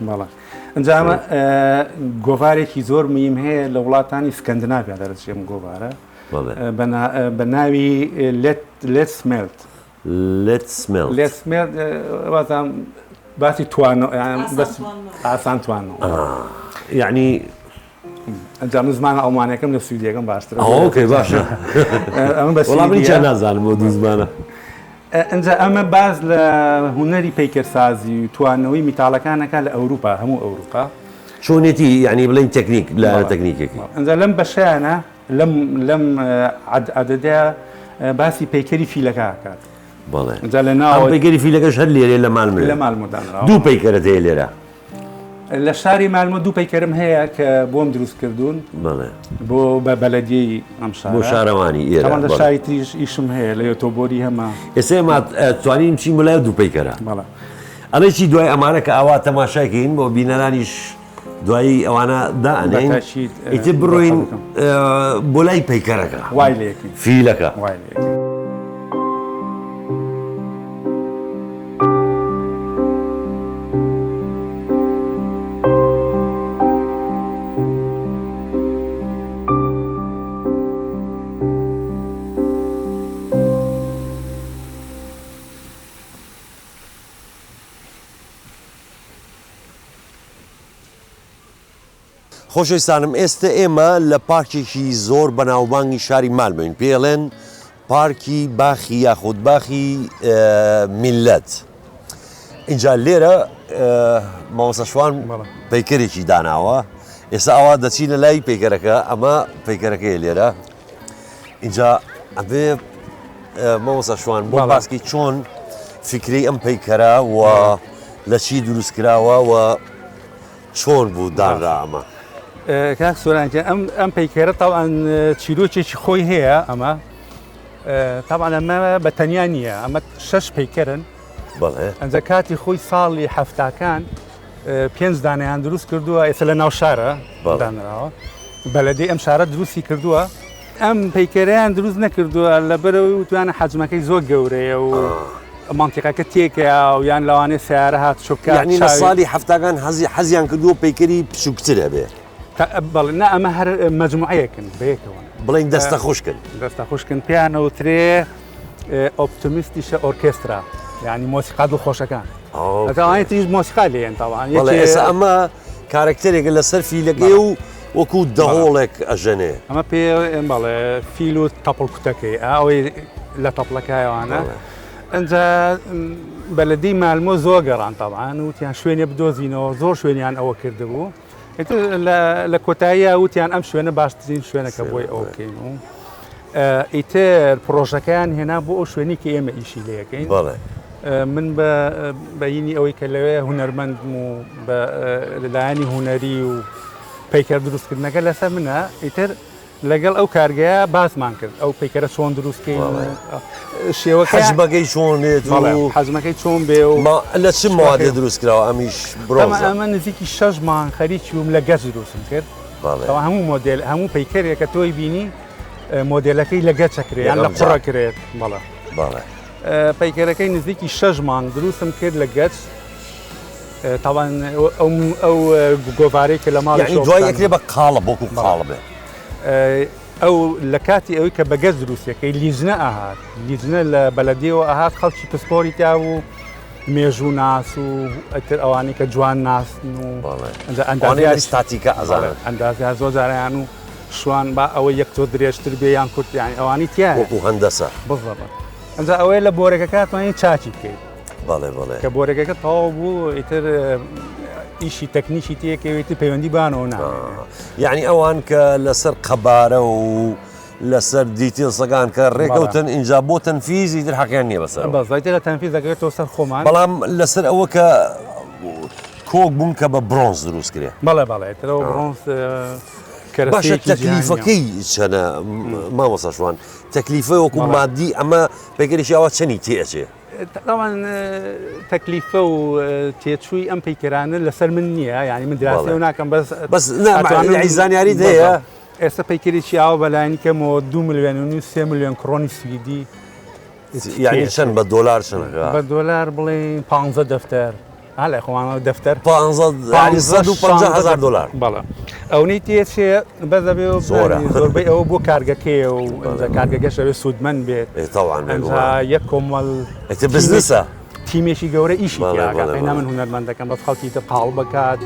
Speaker 2: بەڵێ ئینجا ئەمە گۆڤارێکی زۆر مهم هەیە لە وڵاتانی سکەندناڤیا دەرەچێ ئەم گۆڤارە بە ناوی لێت سمێلت.
Speaker 1: لێت سمێلت.
Speaker 2: لێت سمێلت وازانم باسی توانەوە بەس ئاسان توانەوە.
Speaker 1: یعنی
Speaker 2: ئەنجا من زمانە ئەڵمانیەکەم لە سویدیەکەم باشترە.
Speaker 1: ئۆکەی باشە.
Speaker 2: ئەمە بە
Speaker 1: وەڵا من هیچیان نازانم بۆ دوو زمانە.
Speaker 2: ئەنجا ئەمە باس لە هونەری پەیکەرسازی و توانەوەی میتاڵەکان ئەکا لە ئەوروپا هەموو ئەوروپا.
Speaker 1: چۆنێتی یعنی بڵێین تەکنیک لایەنە تەکنیکەکەی.
Speaker 2: ئەنجا لەم بەشەیانە لەم لەم عەدەدە باسی پەیکەری فیلەکە ئەکات.
Speaker 1: بەڵێ.
Speaker 2: ئەنجا لە ناوە.
Speaker 1: ئەم پەیکەری فیلەکەش هەر لێرەیە لە مالمۆیە.
Speaker 2: لە مالمۆ دانراوە.
Speaker 1: دوو پەیکەرت هەیە لێرە.
Speaker 2: لە شاری مالمۆ دوو پەیکەرم هەیە کە بۆم دروست کردوون.
Speaker 1: بەڵێ.
Speaker 2: بۆ بە بەلەدیەی ئەم شارە.
Speaker 1: بۆ شارەوانی ئێرە.
Speaker 2: تەبعەن لە شاری تریش ئیشم هەیە لە یۆتۆبۆری هەمە.
Speaker 1: ئێستا ئێمە توانین بچین بۆ لای دوو پەیکەرە.
Speaker 2: بەڵێ.
Speaker 1: ئەڵێ چی دوای ئەمانە کە ئاوا تەماشای کەین بۆ بینەرانیش دوایی ئەوانە دائەنێین.
Speaker 2: بەتەئکید
Speaker 1: ئیتر بڕۆین بۆ لای پەیکەرەکە.
Speaker 2: وای لێکەین.
Speaker 1: فیلەکە.
Speaker 2: وای لێکەین.
Speaker 1: خۆشەویستانم ئێستە ئێمە لە پارکێکی زۆر بەناوبانگی شاری مالمۆین پێی ئەڵێن. پارکی باخی یاخود باخی میللەت. ئینجا لێرە مامۆستا شوان پەیکەرێکی داناوە ئێستا ئەوە دەچینە لای پەیکەرەکە ئەمە پەیکەرەکەی لێرە اینجا ئەبێ مامۆستا شوان بۆ باسکی چۆن فکری ئەم پەیکەرە و لە چی دروست کراوە و چۆن بوو دانرا ئەمە؟
Speaker 2: کاک سۆران گیان ئەم ئەم پەیکەرە تاوان چیرۆکێکی خۆی هەیە ئەمە تاوان ئەمە بە تەنیا نییە ئەمە شەش پەیکەرن
Speaker 1: بەڵێ
Speaker 2: ئەنجا کاتی خۆی ساڵی حەفتاکان پێنج دانیان دروست کردووە ئێستا لە ناو شارە دانراوە بەلەدەی ئەم شارە دروستی کردووە ئەم پەیکەرەیان دروست نەکردووە لەبەرەوەی وتوانە حەجمەکەی زۆر گەورەیە و مەنتیقەکە تێکەیا و یان لەوانەیە سەیارە هات چۆ بکات
Speaker 1: یعنی لە ساڵی حەفتاکان حەزی حەزیان کردووە پەیکەری بچووکتر هەبێ
Speaker 2: بەڵێ نا ئەمە هەر مەجموعەیەکن بەیەکەوە
Speaker 1: بڵێن دەستە خوشکن
Speaker 2: دەستە خوشکن پێیانەوترێ ئۆپتمیستیشە ئۆرکێسترا یعنی مۆسیقا دڵخۆشەکان ئەتوانێت تریش مۆسیقا لێن تاوان
Speaker 1: بەڵێ ئێستا ئەمە کارەکتەرێکە لەسەر فیلەکەی و وەکو دەهۆڵێک ئەژەنێ.
Speaker 2: ئەمە پێ بەڵێ فیل و تەپڵ کوتەکەی ئەوەی لە تەپڵەکایوانە. ئەجا بەلەدی مالمۆ زۆر گەڕان تاوان وتیان شوێنێ بدۆزینەوە زۆر شوێنیان ئەوە کردبوو لە کۆتاییە وتیان ئەم شوێنە باشترین شوێنەکە بۆی ئەو بکەین و ئیتر پڕۆژەکەیان هێنا بۆ ئەو شوێنی کە ئێمە ئیشی لەکەین من بە بەینی ئەوەی کە لەوێ هونەرمەندم و بە لەلایەنی هونەری و پەیکەر دروستکردنەکە لەسەر منە ئیتر لەگەڵ ئەو کارگەیە باسمان کرد ئەو پەیکەرە چۆن دروستکەین شێوە
Speaker 1: حەجمەکەی چۆن بێت و
Speaker 2: حەجمەکەی چۆن بێ و
Speaker 1: لە چ مادە دروست کراوە ئەمیش
Speaker 2: برۆنزە ئەمە نزیکی شەش مانگ خەریکی بووم لە گەچ دروستم کرد هەموو مۆدێل هەموو پەیکەرێکە تۆی بینی مۆدێلەکەی لە گەچ ئەکرێ یان لە قوڕ ئەکرێت بەڵێ
Speaker 1: بەڵێ
Speaker 2: پەیکەرەکەی نزیکی شەش مانگ دروستم کرد لە گەچ تاوان ئەو گۆڤارەی کە لە ماڵ
Speaker 1: دوای ئەکرێ بە قاڵە بۆکو قاڵە بێ
Speaker 2: ئەو لە کاتی ئەوەی کە بەگەز دروستەکەی لیژنە ئاهات لیژنە لە بەلەدیەوە ئاهات خەڵکی پسپۆری تیا بوو مێژوو ناس و ئەتر ئەوانەی کە جوان ناسن و
Speaker 1: ئەندازیاری ستاتیکا ئەزانن
Speaker 2: ئەندازیار زۆر جارەیان و شوان با ئەوە یەک تۆ درێژتر بێ یان کورت یانی ئەوانی تیایە
Speaker 1: وەکو هەندەسە
Speaker 2: بزەبت ئەجا ئەوەیە لە بۆرەکەکە توانین چاکی بکەیت
Speaker 1: بەڵێ بەڵێ
Speaker 2: کە بۆرەکەکە تەواو بوو ئیتر ئیشی تەکنیکی تێکەوێتی پەیوەندی بانەوە نا
Speaker 1: یعنی ئەوان کە لەسەر قەبارە و لەسەر details ەکان کە ڕێکەوتن ئینجا بۆ تەنفیز ئیتر حەقیان نییە بەسەر
Speaker 2: بەزایتە لە تەنفیز دەکەوێتەوە سەر خۆمان
Speaker 1: بەڵام لەسەر ئەوە کە کۆک بوون کە بە برۆنز دروست کرێ
Speaker 2: بەڵێ بەڵێ ترەوە برۆنز
Speaker 1: باشە تەکلیفەکەی چەنە مامۆستا شوان تەکلیفە وەکو مادی ئەمە پەیکەرێکی ئاوا چەنی تێ ئەچێ؟
Speaker 2: تاوان تەکلیفە و تێچووی ئەم پەیکەرانە لەسەر من نییە یعنی من دراسەوە ناکەم بەس
Speaker 1: بەس زانیاری هەیە
Speaker 2: ئێستا پەیکەرێکی ئاوا بەلایەنی کەمەوە 2 ملیۆن و نیو سێ ملیۆن کڕۆنی سویدی
Speaker 1: یعنی چەند بە دۆلار چەند
Speaker 2: بە دۆلار بڵێ 15 دەفتەر ها لای خۆمانەوە دەفتەر
Speaker 1: 150 هزار دلار
Speaker 2: بەڵێ ئەونەی تێچێ بەس دەبێ
Speaker 1: زۆرە
Speaker 2: زۆربەی ئەوە بۆ کارگەکەیە و کارگەکەش ئەوێ سوودمەند بێت
Speaker 1: تاوان
Speaker 2: یەک کۆمەڵ
Speaker 1: بزنسە
Speaker 2: تیمێکی گەورە ئیشی تیاکە من هونەرمەندەکەم بەس خەڵکی تر قاڵ بکات.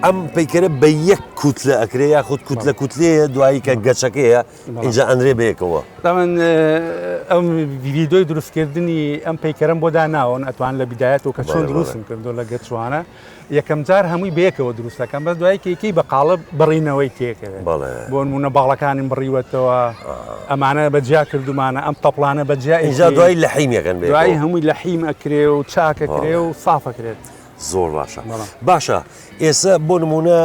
Speaker 1: ئەم پەیکەرە بە یەک کوتلە ئەکرێ یاخود کوتلە کوتلەیە دوایی کە گەچەکەیە ئینجا ئەنرێ بەیەکەوە.
Speaker 2: تاوان ئەم ڤیدیۆی دروستکردنی ئەم پەیکەرەم بۆ داناون ئەتوان لە بیدایەتەوە کە چۆن دروستم کردو لە گەچوانە یەکەم جار هەمووی بەیەکەوە دروست دەکەم بەس دوای کەیکەی بە قاڵب بڕینەوەی تێکەوێت بۆ نمونە باڵەکانیم بڕیوەتەوە ئەمانە بە جیا کردومانە ئەم تەپڵانە بە جیا
Speaker 1: ئینجا دوای لەحیم یەکەن
Speaker 2: بێ دوای هەمووی لەحیم ئەکرێ و چاکەکرێ و سافەکرێت
Speaker 1: زۆر باشە باشە ئێستا بۆ نمونە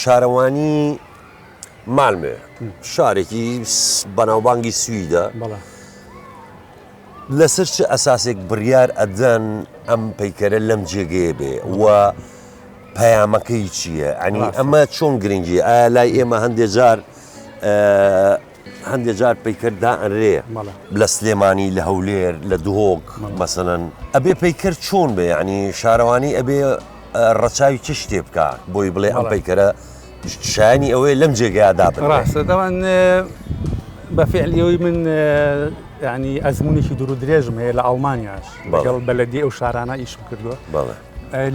Speaker 1: شارەوانی مالمێ شارێکی بەناوبانگی سویدە. لەسەر چ ئەساسێک بڕیار ئەدەن ئەم پەیکەرە لەم جێگەیە بێ و پەیامەکەی چییە؟ ئەنی ئەمە چۆن گرنگی ئایا لای ئێمە هەندێ جار هەندێ جار پەیکەر دائەنرێ لە سلێمانی لە هەولێر لە دهۆک مەسەلەن ئەبێ پەیکەر چۆن بێ یعنی شارەوانی ئەبێ ڕەچاوی چ شتێ بکا بۆی بڵێ ئەم پەیکەرە شایانی ئەوەیە لەم جێگەیا دابنرێ؟
Speaker 2: ڕاستە دەوان بە فعلیەوەی من ینی ئەزمونێکی دوور و درێژم هەیە لە ئەڵمانیاش لەگەڵ بەلەدی ئەو شارانە ئیشم کردووە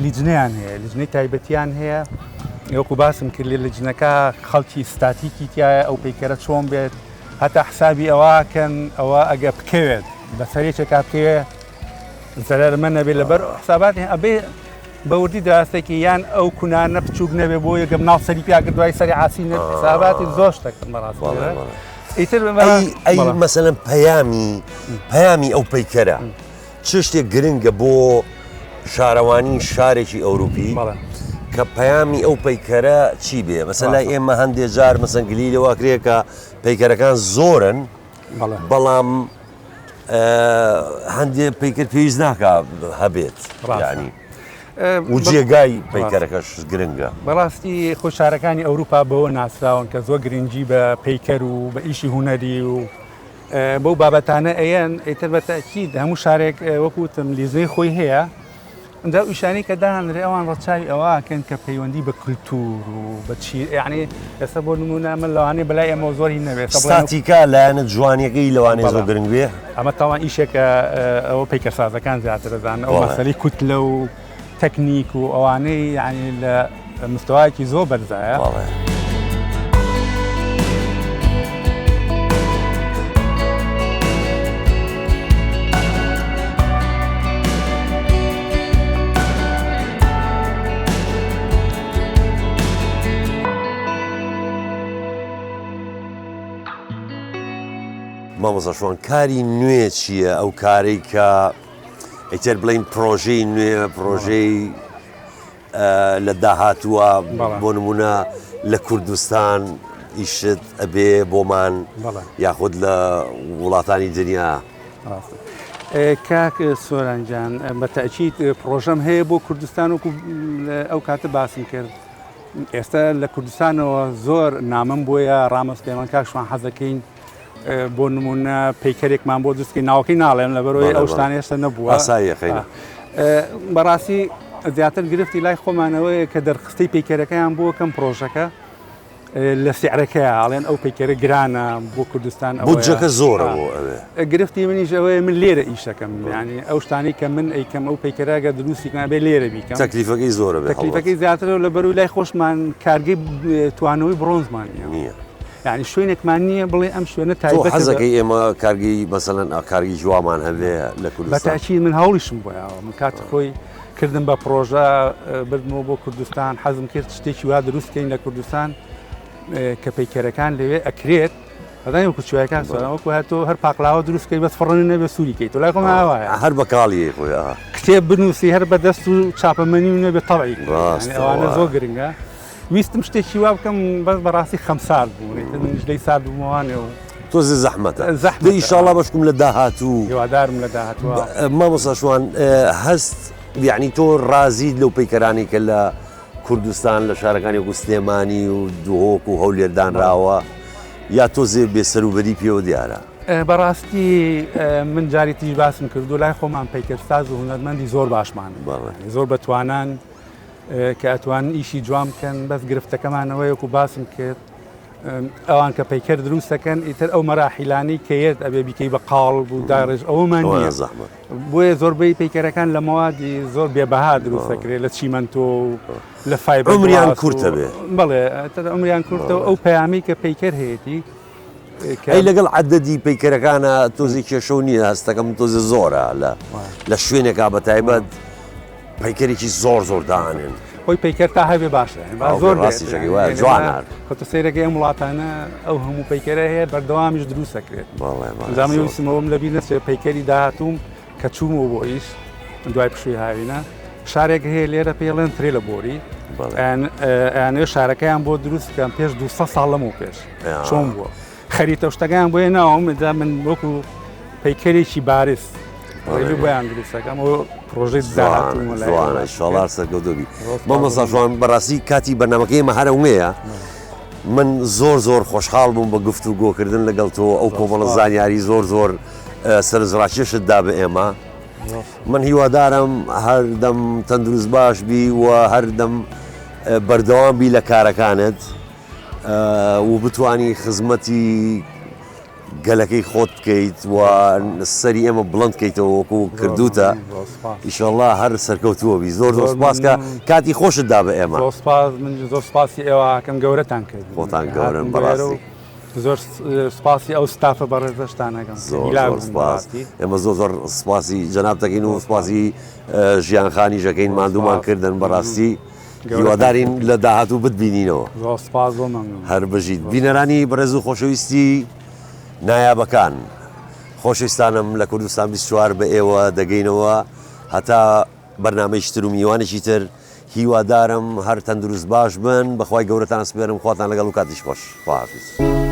Speaker 2: لیجنەیان هەیە لیجنەی تایبەتیان هەیە وەکو باسم کرد لە لیجنەکە خەڵکی ستاتیکی تایە ئەو پەیکەرە چۆن بێت هەتا حسابی ئەوەکەن ئەوە ئەگە بکەوێت بەسەر یەکێکا بکەوێ زەرەرمە نەبێت لەبەر حساباتی ئەبێ بەوردی دراستێکی یان ئەو کونانە بچووک نەبێ بۆ یەکەم ناو سەری پیاکرد دوای سەری عاسی نەبێت حساباتی زۆر شتەکەم بەڕاستی
Speaker 1: ئیتر ئەی مەسەلەن پەیامی پەیامی ئەو پەیکەرە چ شتێک گرنگە بۆ شارەوانی شارێکی ئەوروپی کە پەیامی ئەو پەیکەرە چی بێ مەسەلەن لای ئێمە هەندێ جار مەسەن گلی لەوە کرێ کە پەیکەرەکان زۆرن بەڵام هەندێ پەیکەر پێویست ناکا هەبێت ینی و جێگای پەیکەرەکەش گرنگە.
Speaker 2: بەڕاستی خۆ شارەکانی ئەوروپا بەوە ناسراون کە زۆر گرنگی بە پەیکەر و بە ئیشی هونەری و بەو بابەتانە ئەیەن، ئیتر بە تەئکید هەموو شارێک وەکو وتم لیژنەی خۆی هەیە، ئینجا ئەو ئیشانەی کە دانرێ ئەوان ڕەچاوی ئەوە ئەکەن کە پەیوەندی بە کولتوور و بە چی یعنی ئێستا بۆ نموونە من لەوانەیە بەلای ئێمەوە زۆر هین نەبێت
Speaker 1: ستاتیکا لایەنە جوانیەکەی لەوانەیە زۆر گرنگ بێ
Speaker 2: ئەمە تاوان ئیشێکە ئەوە پەیکەرسازەکان زیاتر دەزانن ئەو مەسەلەی کوتلە و تەکنیک و ئەوانەی یعنی لە مستەوایەکی زۆر بەرزایە.
Speaker 1: مامۆستا شوان کاری نوێ چییە ئەو کارەی کە ئیتر بڵین پرۆژەی نوێ پرۆژەی لە داهاتووە بۆ نمونە لە کوردستان ئیشت ئەبێ بۆمان یاخود لە وڵاتانی دنیا
Speaker 2: کاک سۆران گیان بە تەئکید پڕۆژەم هەیە بۆ کوردستان وەکو ئەو کاتە باسم کرد ئێستا لە کوردستانەوە زۆر نامەم بۆیە ڕامە سلێمان کاک شوان حەزەکەین بۆ نمونە پەیکەرێکمان بۆ دروستکەین ناوەکەی ناڵێم لەبەرەوەی ئەو شتانە هێشتا نەبووە بەڕاستی زیاتر گرفتی لای خۆمانەوەیە کە دەرخستەی پەیکەرەکەیان بۆ کەم پرۆژەکە لە سعرەکەیە ئەڵێن ئەو پەیکەرە گرانە بۆ کوردستان
Speaker 1: ئەوەیە. بودجەکە زۆرە بۆ ئەوێ.
Speaker 2: گرفتی منیش ئەوەیە من لێرە ئیشەکەم یانی ئەو شتانەی کە من ئەیکەم ئەو پەیکەرە گەر دروستی کەم ئەبێ لێرە بیکەم.
Speaker 1: تەکلیفەکەی زۆرە بێ هەڵبەت.
Speaker 2: تەکلیفەکەی زیاترە و لەبەروی لای خۆشمان کارگەی توانەوەی بڕۆنزمان نییە.
Speaker 1: نییە.
Speaker 2: یانی شوێنێکمان نییە بڵێ ئەم شوێنە
Speaker 1: تۆ
Speaker 2: تایبەتە بە.
Speaker 1: حەزەکەی ئێمە کارگەی مەسەلەن کارگەی جوامان هەبێ لە کوردستان؟
Speaker 2: بە تەئکید من هەوڵیشم بۆ یاوە من کاتی خۆی کردم بە پڕۆژە بردمەوە بۆ کوردستان حەزم کرد شتێکی وا دروست کەین لە کوردستان کە پەیکەرەکان لەوێ ئەکرێت ئەزانی وەکو چوایەکان سۆران وەکو هەر تۆ هەر پاقلاوە دروست کەی بەس فڕن نەبێ سووری کەی تۆ لای خۆمان ئاوایە
Speaker 1: هەر بە کاڵی خۆی
Speaker 2: کتێب بنووسی هەر بە دەست و چاپەمەنی و نەبێ تەبعی ئەوانە زۆر گرنگە ویستم شتێکی وا بکەم بەس بەڕاستی خەمسارد بوو ئیتر منیش لێی سارد بوومەوانێ و
Speaker 1: تۆزێ زەحمەتە زەحمەتە ئیشاڵا بەشکم لە داهاتوو
Speaker 2: هیوادارم لە داهاتووە
Speaker 1: مامۆستا شوان هەست یعنی تۆ ڕازیت لەو پەیکەرانەی کە لە کوردستان لە شارەکانی وەکو سلێمانی و دهۆک و هەولێر دانراوە یا تۆزێ بێسەروبەری پێوە دیارە؟
Speaker 2: بەڕاستی من جاری تریش باسم کردو لای خۆمان پەیکەرساز و هونەرمەندی زۆر باشمان زۆر بەتوانان کە ئەتوانن ئیشی جوان بکەن بەس گرفتەکەمان ئەوەیە وەکو باسم کرد ئەوان کە پەیکەر دروست دەکەن ئیتر ئەو مەراحیلانەی کە یەت ئەبێ بیکەی بە قاڵب و داڕێژ ئەوەمان نییە بۆیە زۆربەی پەیکەرەکان لە مەوادی زۆر بێبەها دروست دەکرێت لە چیمەنتۆ و لە فایبەر
Speaker 1: عمریان کورتە بێ
Speaker 2: بەڵێ عمریان کورتە و ئەو پەیامی کە پەیکەر هەیەتی
Speaker 1: ئەی لەگەڵ عەدەدی پەیکەرەکانە تۆزی کێشە و نییە هەستەکەم تۆزێ زۆرە لە لە شوێنێکا بە تایبەت پەیکەرێکی زۆر زۆر دانێن
Speaker 2: خۆی پەیکەر تا هەبێ باشە زۆر
Speaker 1: ڕاستیشەکەی وایە جوانە
Speaker 2: خۆ تۆ سەیرەکەی ئەم وڵاتانە ئەو هەموو پەیکەرە هەیە بەردەوامیش دروست دەکرێت زامنی ویستمەوەم لەبیر نەچێت پەیکەری داهاتووم کە چوومەوە بۆ ئیش دوای پشووی هاوینە شارێک هەیە لێرە پێڵێن ترێ لە بۆری ئەیانەوێ شارەکەیان بۆ دروست بکەن پێش 200 ساڵ لەمەو پێش چۆن بووە خەریتە شتەکەیان بۆیە ناوم جا من وەکو پەیکەرێکی بارز. ڕێلو بۆیان دروست دەکەم ئەوە پرۆژەی داهاتوومە لای
Speaker 1: جوانە ئیشەڵا سەرکەوتوو بی مامۆستا شوان بەڕاستی کاتی بەرنامەکەی ئێمە هەر ئەوەیە من زۆر زۆر خۆشحاڵ بووم بە گفت و گۆکردن لەگەڵ تۆ ئەو کۆمەڵە زانیاری زۆر زۆر سەرنجڕاکێشت دا بە ئێمە من هیوادارم هەردەم تەندروست باش بی و هەردەم بەردەوام بی لە کارەکانت و بتانی خزمەتی گەلەکەی خۆت بکەیت و سەری ئێمە بڵند کەیتەوە وەکو کردوتە ئیشەڵا هەر سەرکەوتووە بی زۆر زۆر سپاس کە کاتی خۆشت دا بە ئێمە.
Speaker 2: زۆر سپاس من زۆر سپاسی ئێوە ئەکەم گەورەتان کرد
Speaker 1: خۆتان گەورەن بەڕاستی.
Speaker 2: زۆر سپاسی ئەو ستافە بەڕێزەشتان ئەکەم
Speaker 1: زۆر زۆر سپاس ئێمە زۆر زۆر سپاسی جەنابت دەکەین و سپاسی ژیان خانیش ئەکەین ماندوومان کردن بەڕاستی. هیوادارین لە داهاتوو بتبینینەوە.
Speaker 2: زۆر سپاس زۆر مەمنون.
Speaker 1: هەر بژیت. بینەرانی بەڕێز و خۆشەویستی نایابەکان خۆشەویستانم لە کوردستان 24 بە ئێوە دەگەینەوە هەتا بەرنامەیەکی تر و میوانێکی تر هیوادارم هەر تەندروست باش بن بەخوای گەورەتان سپێرم خواتان لەگەڵ و کاتیش خۆش خواحافیز.